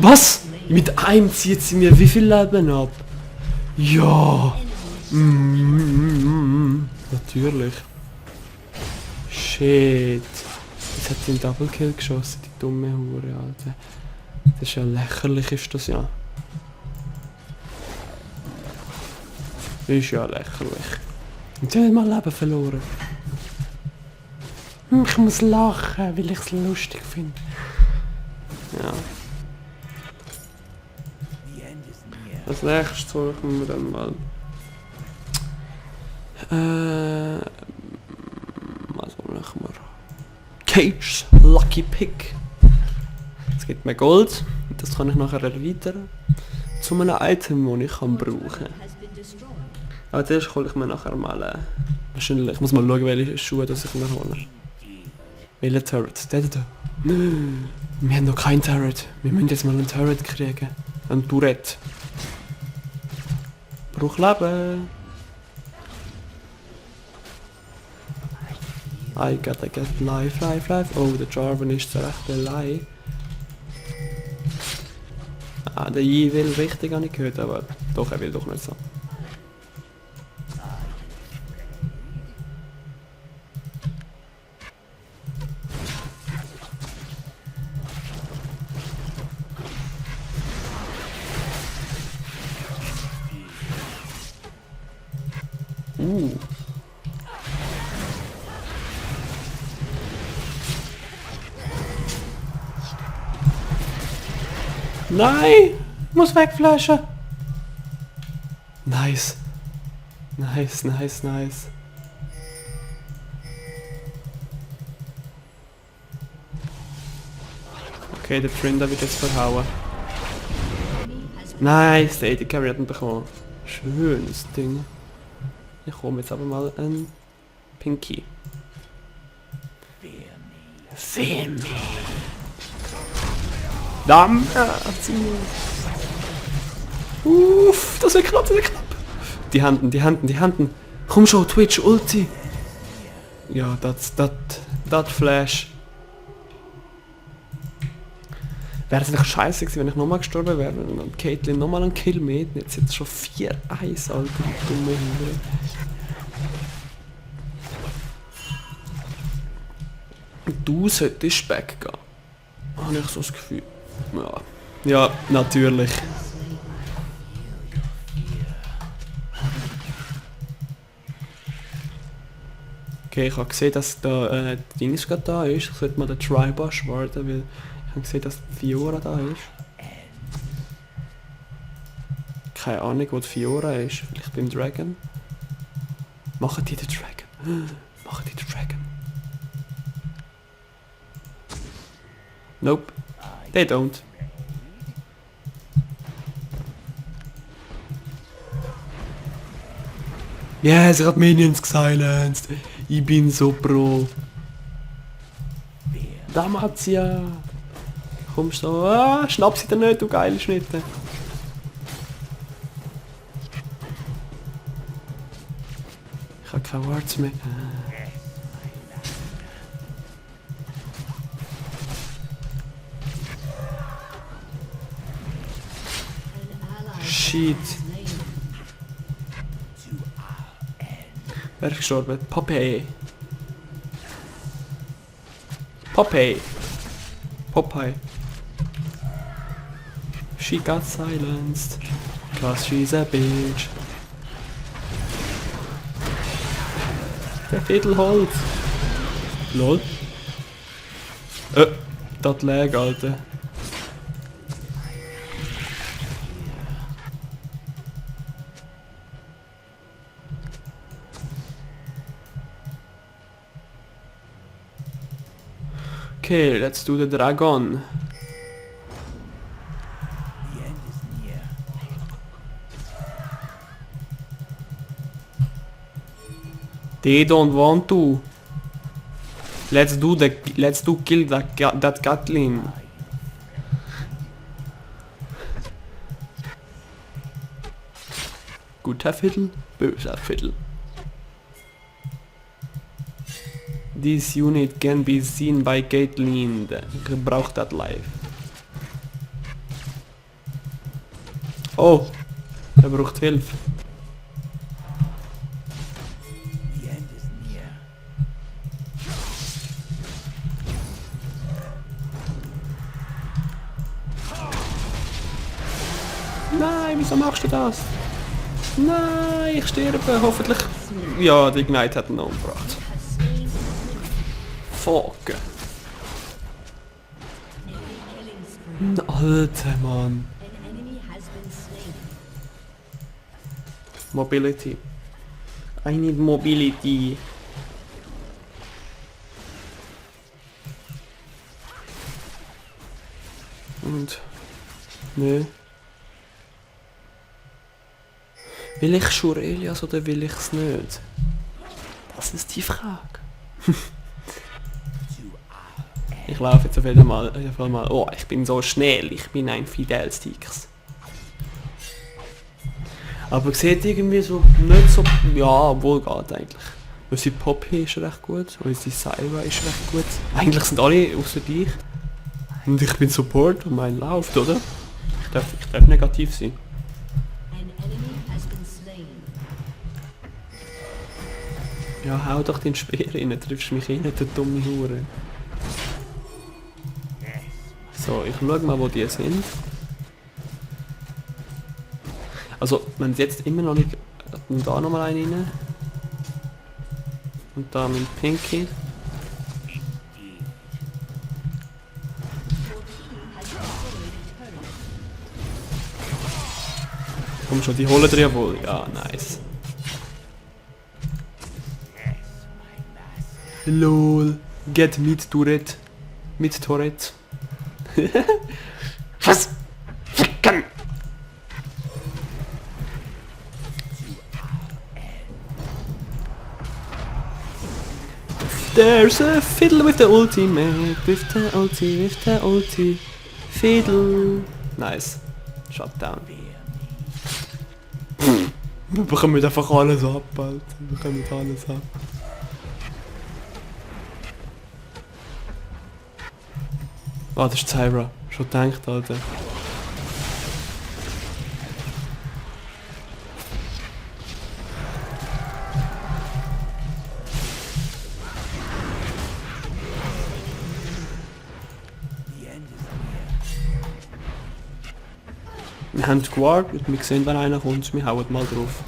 Was? Mit einem zieht sie mir wie viel Leben ab? Ja. Natürlich. Shit. Jetzt hat sie einen Double Kill geschossen, die dumme Hure, Alter. Das ist ja lächerlich, ist das ja. Das ist ja lächerlich. Und sie hat mal Leben verloren. Ich muss lachen, weil ich es lustig finde. Ja. Als nächstes suchen wir dann mal. Was machen wir? Cage's Lucky Pick. Es gibt mir Gold. Das kann ich nachher erweitern. Zu einem Item, das ich kann brauchen. Aber zuerst hole ich mir nachher mal. Wahrscheinlich. Ich muss mal schauen, welche Schuhe das ich mir hole. Welcher Turret? Der da. Wir haben noch keinen Turret. Wir müssen jetzt mal einen Turret kriegen. Ein Tourette. Brauch Leben. I gotta get life. Oh, der Jarvan ist so recht allein. Ah, der Yi will richtig, habe ich gehört, aber doch, er will doch nicht so. Nein! Muss wegflashen! Nice! Nice. Okay, der Trinder wird jetzt verhauen. Nice, der Eddie Carry hat ihn bekommen. Schönes Ding. Ich komme jetzt aber mal ein Pinky. Fear me. Damm! Uff, das wird knapp. Die Handen. Komm schon, Twitch, Ulti. Ja, das Flash. Wäre es nicht scheiße gewesen, wenn ich nochmal gestorben wäre und Caitlyn nochmal einen Kill mit. Jetzt sind es schon 4-1, Alter, die dumme Hure. Du solltest backgehen. Habe ich so das Gefühl. Ja, natürlich. Okay, ich habe gesehen, dass da Dings gerade da ist. Ich sollte mal den Tribush warten, weil ich habe gesehen, dass Fiora da ist. Keine Ahnung, wo die Fiora ist. Vielleicht beim Dragon. Machen die den Dragon? Nope. They don't. Yes, ich hab Minions gesilenced. Ich bin so pro. Damazia. Kommst du? Ah, schnapp sie dir nicht, du geile Schnitte. Ich hab keine Words mehr. Shit. Wer ist gestorben? Popeye. She got silenced. Cause she's a bitch. Der Viertelholz. Lol. Das lag, Alter. Okay, let's do the dragon. They don't want to. Let's kill that Gatling. Guter Viertel, böser Viertel. This unit can be seen by Caitlyn. Braucht das live. Oh, er braucht Hilfe. Nein, wieso machst du das? Nein, ich sterbe. Hoffentlich... Ja, die Ignite hat ihn umgebracht. Fuck. Alter, Mann. Mobility. I need mobility. Und... Nö. Will ich Shurelias oder will ich es nicht? Das ist die Frage. Ich laufe jetzt auf jeden Fall mal... Oh, ich bin so schnell. Ich bin ein Fidel-Sticks. Aber sieht irgendwie so nicht so... Ja, obwohl geht eigentlich. Unsere Poppy ist recht gut. Unsere Syra ist recht gut. Eigentlich sind alle außer dich. Und ich bin Support und mein läuft, oder? Ich darf negativ sein. Ja, hau doch den Speer rein, triffst mich rein, du dumme Hure. So, ich schau mal, wo die sind. Also, wenn sie jetzt immer noch nicht... Und da nochmal einen rein. Und da mit Pinky. Komm schon, die holen dir ja wohl. Ja, nice. LOL. Get mit Tourette. Mit Tourette. Was? Ficken! There's a fiddle with the ultimate. With the ulti. Fiddle. Nice. Shutdown. Wir bekommen einfach alles ab, Alter. Wir bekommen alles ab. Ah, das ist Syra. Schon gedacht, Alter. Wir haben gewartet, wir sehen, wenn einer kommt, wir hauen mal drauf.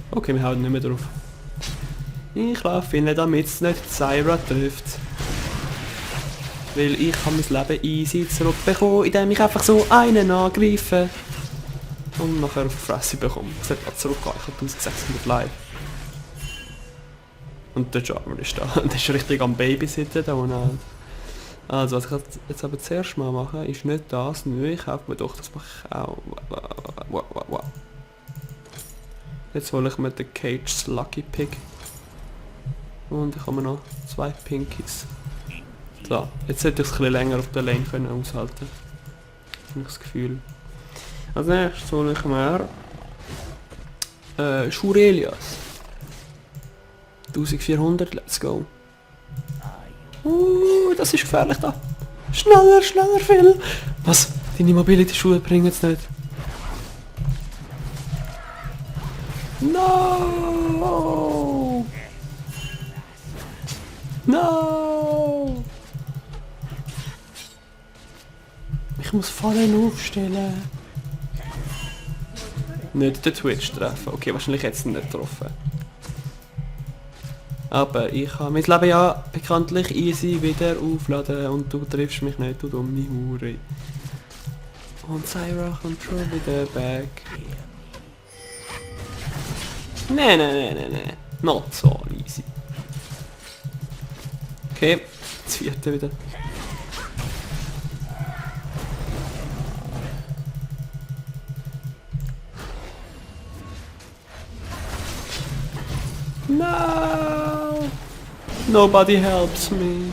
Okay, wir hauen nicht mehr drauf. Ich laufe rein, damit es nicht Syra trifft. Weil ich kann mein Leben easy zurückbekommen, indem ich einfach so einen angreife. Und nachher auf die Fresse bekomme. Ich sollte mal zurückgehen, ich habe 1600 Live. Und der Charmer ist da. Der ist richtig am Babysitten da unten. Also, was ich jetzt aber zuerst mal mache, ist nicht das. Nö, ich kaufe mir doch, das mache ich auch. Wow. Jetzt hole ich mir den Cage's Lucky Pick. Und ich habe mir noch 2 Pinkies. So, jetzt hätte ich es ein bisschen länger auf der Lane können aushalten. Habe ich das Gefühl. Als nächstes hole ich mir Shurelias. 1400, let's go. Das ist gefährlich da. Schneller, Phil. Was? Deine Mobility-Schuhe bringen es nicht. No! No! Ich muss Fallen aufstellen. Nicht den Twitch treffen. Okay, wahrscheinlich jetzt nicht getroffen. Aber ich habe mein Leben ja bekanntlich easy wieder aufladen und du triffst mich nicht, du dumme Hure. Und Syra kommt schon wieder back. Nee. Not so easy. Okay, das vierte wieder. No! Nobody helps me.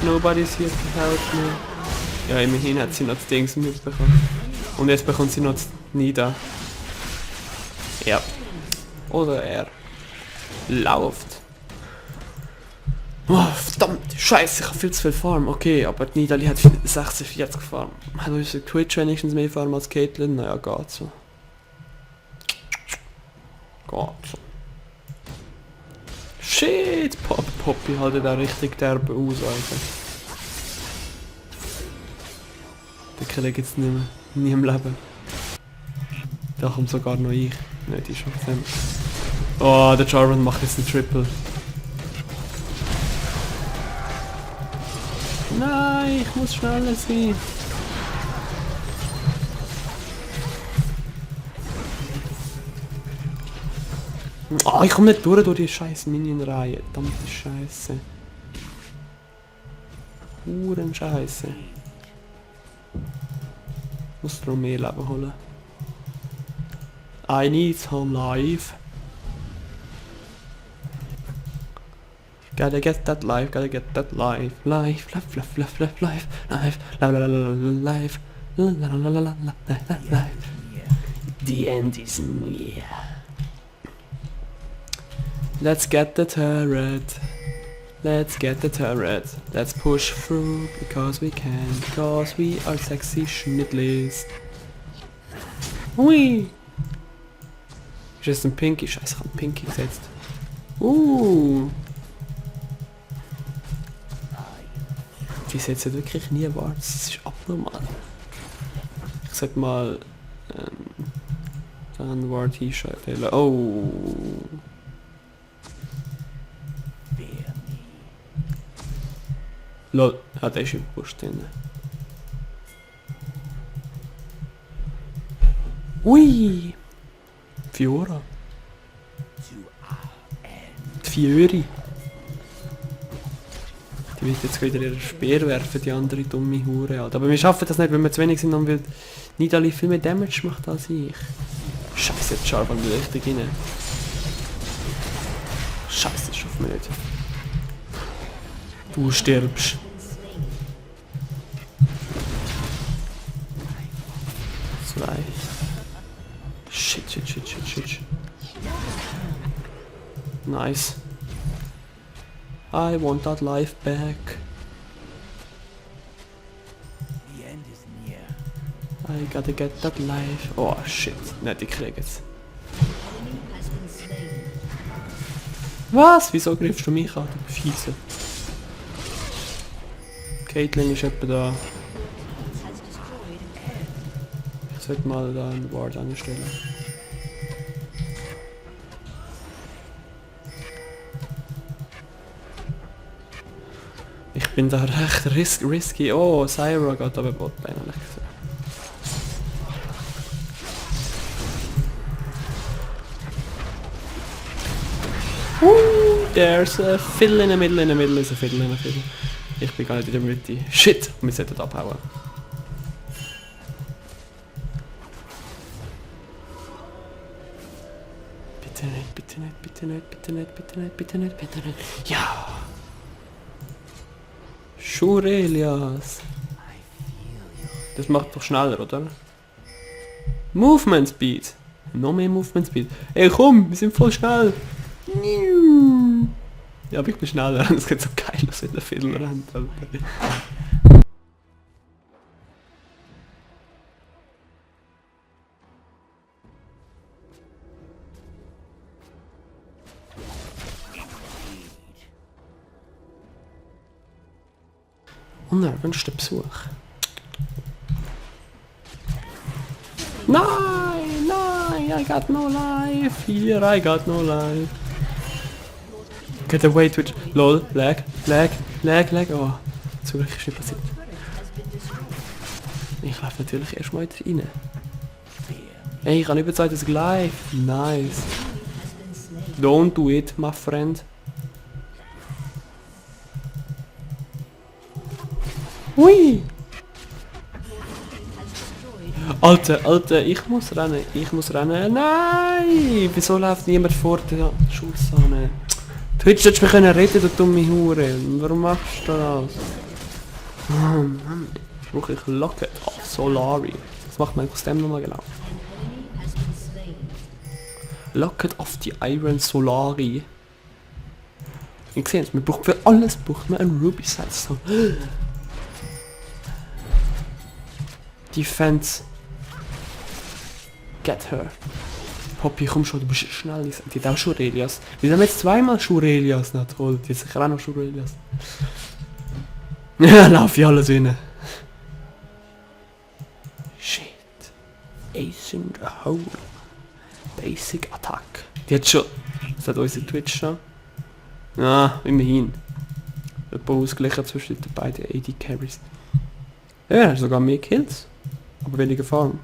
Nobody's here to help me. Ja, immerhin hat sie noch das Dings mitbekommen. Und jetzt bekommt sie noch das Nida. Ja. Oder er. Lauft. Oh, verdammt, scheiße, ich habe viel zu viel Farm. Okay, aber die Nidali hat 46 Farm. Hat unser Twitch wenigstens mehr Farm als Caitlyn? Naja, geht so. Gott. Shit! Poppy haltet auch richtig derbe aus, Alter. Den krieg ich jetzt nicht mehr. Nie im Leben. Da kommt sogar noch ich. Nicht, die schon gesehen. Oh, der Jarvan macht jetzt einen Triple. Nein, ich muss schneller sein. Oh, ich komme nicht durch die scheiß Minion-Reihe. Verdammte Scheiße. Huren Scheiße. Muss noch mehr Leben holen. I need some life. Gotta get that life, gotta get that life. Life, life, life, life, life, life, life, la la la la life, la la la la la la life. The end is near. Let's get the turret. Let's get the turret. Let's push through because we can. Because we are sexy Schnittlis. Hui! Ist das ein Pinky? Scheiße, ich hab einen Pinky gesetzt. Die setzen wirklich nie Warts. Das ist abnormal. Ich sollte mal ein Ward einschalten. Oh! Lol, der ist im Busch drin. Ui! Fiora. Die Fiori. Die wird jetzt wieder ihren Speer werfen, die andere dumme Hure. Aber wir schaffen das nicht, wenn wir zu wenig sind, dann wird Nidalee viel mehr Damage macht als ich. Scheiße, jetzt Jarvan will richtig rein. Scheiße, das schaffen wir nicht. Du stirbst. Zwei. Shit, shit, shit, shit, shit. Nice. I want that life back. The end is near. I gotta get that life. Oh shit. Nicht, ich krieg es. Was? Wieso griffst du mich an? Du Fiese. Caitlyn ist etwa da. Ich sollte mal da einen Ward anstellen. Ich bin da recht risky. Oh, Zyra geht aber Botlane, habe ich gesehen. There's a fiddle in the middle, is a fiddle in a fiddle. Ich bin gar nicht in der Mitte. Shit! Wir sollten abhauen. Bitte nicht, bitte nicht, bitte nicht, bitte nicht, bitte nicht, bitte nicht, bitte nicht. Ja! Shurelias! Das macht doch schneller, oder? Movement Speed! Noch mehr Movement Speed. Ey komm, wir sind voll schnell! Ja, aber ich bin schneller. Es geht so geil aus, wenn der Fiddle rennt. Unerwünschter Besuch. Nein, nein, I got no life. Here, I got no life. Get away, Twitch. Lol, lag. Oh, zum Glück ist nicht passiert. Ich laufe natürlich erstmal wieder rein. Ey, ich habe über 2000 live. Nice. Don't do it, my friend. Hui! Alter, ich muss rennen. Nein! Wieso läuft niemand vor der Schusssahne? Twitch, hättest du mich können retten, du dumme Hure. Warum machst du das? Oh Mann, ich brauche ich Locket of Solari. Was macht mein Kostüm nochmal genau? Locket of the Iron Solari. Ich sehe es, man braucht für alles einen Ruby Size. Defense. Get her. Poppy, komm schon, du bist schnell. Die hat auch Shurelias. Wieso haben wir jetzt zweimal Shurelias? Na toll, die hat sicher auch noch Shurelias. Ja, lauf ich alles rein. Shit. Ace in the hole. Basic Attack. Die hat schon... Das hat unsere Twitch schon. Ja, immerhin. Etwa ausgleichen zwischen den beiden AD Carries. Ja, hat sogar mehr Kills. Aber weniger Farm.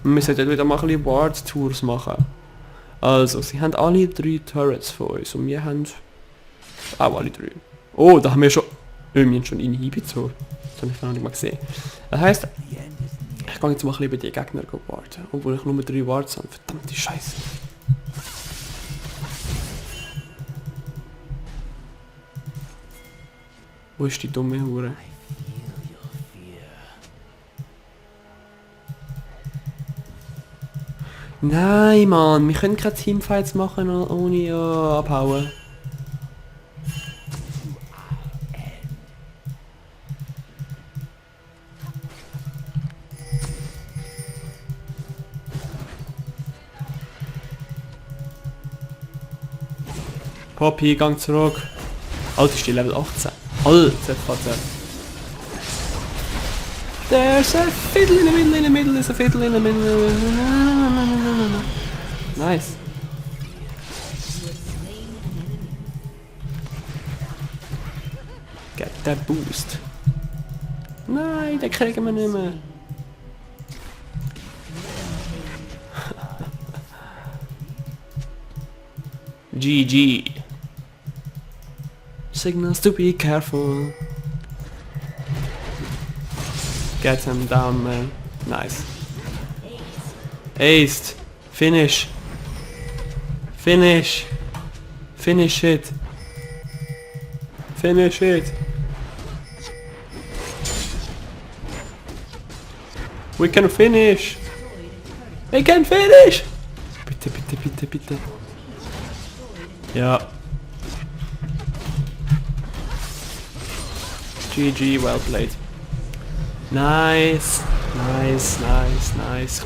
Wir sollten wieder mal ein bisschen Ward-Tours machen. Also, sie haben alle 3 Turrets von uns und wir haben auch alle 3. Oh, da haben wir schon... wir haben schon Inhibitor. Das habe ich noch nicht mal gesehen. Das heisst, ich kann jetzt mal ein bisschen bei den Gegnern warten. Obwohl ich nur 3 Wards habe. Verdammte Scheiße. Wo ist die dumme Hure? Nein, Mann, wir können keine Teamfights machen ohne abhauen. Poppy, gang zurück. Alter, ist die Level 18. Alter, Vater. There's a fiddle in the middle, there's a fiddle in the middle. Nice. Get that boost. Nein, den kriegen wir nicht mehr. GG. Signals to be careful. Get him down, man. Nice. Aced. Finish. Finish. Finish it. Finish it. We can finish. We can finish. Bitte, bitte, bitte, bitte. Ja. GG, well played. Nice, nice, nice, nice.